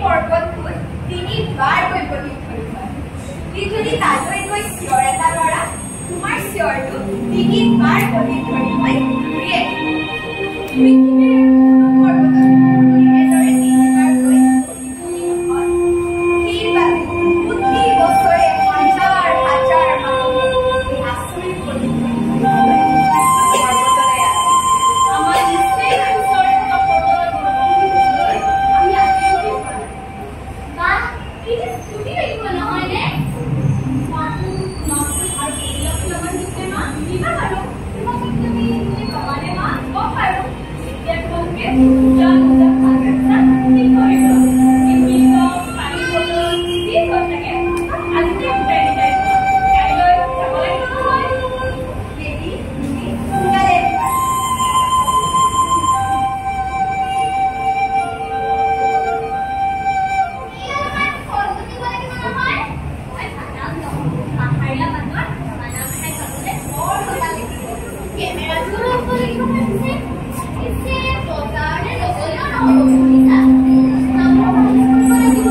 পৰ্বতটোত তিনিবাৰকৈ প্ৰতিধ্বনি হয়। তুমি যদি তালৈ গৈ চিঞৰ এটা মাৰা, তোমাৰ চিঞৰটো তিনিবাৰ প্ৰতিধ্বনি হৈ ঘূৰি আহিব। পৃথিৱীৰ কোনো পৰ্বতত এনেদৰে তিনিবাৰকৈ প্ৰতিধ্বনি নহয়। সেইবাবে প্ৰতি বছৰে হাজাৰ হাজাৰ মানুহ এই আচৰিত প্ৰতিধ্বনি শুনিবলৈ পৰ্বতলৈ আহে। আমাৰ নিশ্চয় ওচৰতে থকা পৰ্বতৰ বৰষুণ শুনিবলৈ আমি আজিলৈকে যোৱা নাই। বাহ, কি যে স্ফূৰ্তি লাগিব নহয়নে? মাতো মাতো আৰু পৰিয়ালটো লগত দিছে মা, দিবা বাৰু। তোমালোক তুমি তুমি কমানে মা, কম বাৰু। এতিয়া তোমালোকে মোজা মোজা সাজ ঠিক কৰি লোৱা। টিফিন বক্স, পানী বটল যি য'ত থাকে আজিতে গোটাই গোটাই থোৱা। কাইলৈ যাব লাগিব নহয়। দেৱী, তুমি সোনকালে আহিবা। তুমি অলপমান ফল দিব লাগিব নহয়। মই বাদাম লওঁ। পাহাৰীয়া বাটত বাদাম খাই যাবলৈ বৰ মজা লাগিব। কেমেৰাটোও ল'ব লাগিব পিছে। পিছে বজাৰলৈ নগ'লেও নহ'ব বুজিছা। জোতাবোৰ পালিচ কৰিব লাগিব।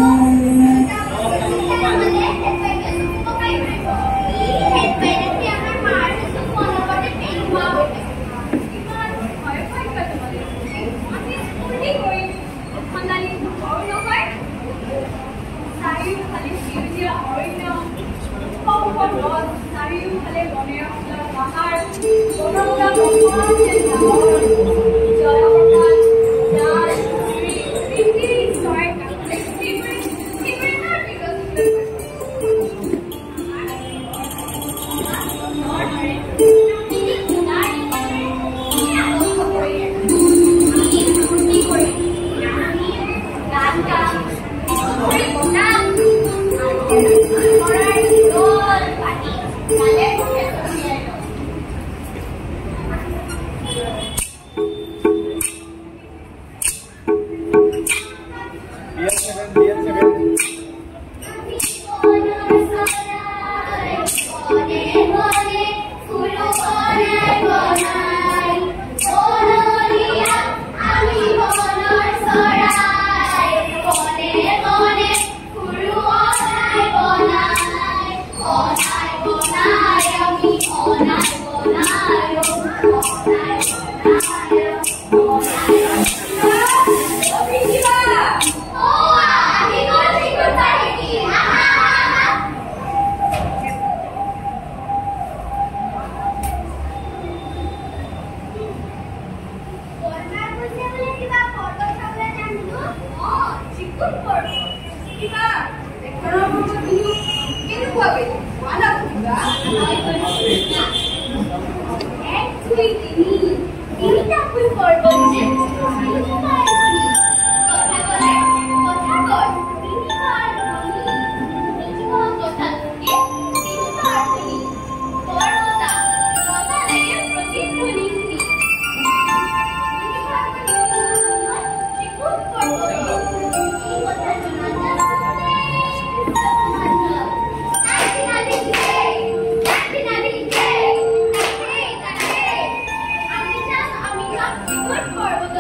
জোতাবোৰ নহ'লে হেডপাইপে চকু পকাই ধৰিব। ই হেডপাই দেখি আমাৰ মাৰ চকু অনবৰতে পেলুৱা হৈ থাকে। ইমান ভয় ভয় কিয় তোমালোকে? আমি স্ফূৰ্তি কৰিম। উদ্ভণ্ডালি নকৰোঁ নহয়। চাৰিওফালে সেউজীয়া অৰণ্য, ওখ ওখ গছ, চাৰিওফালে বনেৰে সজা পাহাৰ, বগা বগা বগা যেন ডাৱৰ, জলপ্ৰপাত, জাল, পুখুৰী, ফিৰফিৰি চৰাইৰ কাষতে সেইবোৰে সেইবোৰে কাৰ বিৰঞ্জিত তিনি সোণাৰ দিশতে তুমি আনন্দ কৰি আছা। আমি ফূৰ্তি কৰিম, নাচিম, গান গাম, হুঁচৰি বজাম আৰু চৰাইৰ দল পাতি গালে মুখে ছটিয়াই ল'ম। BL7, BL7. আমি বনৰ চৰাই, বনে বনে ফুৰো বনাই বনাই। বনৰীয়া আমি বনৰ চৰাই, বনে বনে ফুৰো বনাই বনাই। বনাই বনাই আমি বনাই বনাই বনাই বনাই বনাই। অ প্ৰীতিবা, অ আহি গ'ল চিকুট বাহিনী। আহা আহা। বৰমাই কৈছে বোলে কিবা পৰ্বত চাবলৈ যাম হেনো। অ, চিকুট পৰ্বত। কিবা এখনৰ পৰ্বত বিহু কেনেকুৱা বেলেগ কোৱা না প্ৰীতিবা। 1, 2, 3, তিনিটাকৈ পৰ্বত যে তিনিবাৰ শুনি। কথা ক'লে কথা কয় তিনিবাৰ শুনি। নিজৰ কথাটোকে তিনিবাৰ শুনি। বৰ মজা, মজা লাগে প্ৰতিধ্বনি শুনি। তিনিবাৰকৈ নহয় চিকুট পৰ্বতত। এই কথা জনাজাত বিশ্ব ব্ৰহ্মাণ্ডত। নাচি নাচি তাকে তাকে। আমি যাম, আমি যাম চিকুট পৰ্বতলৈ।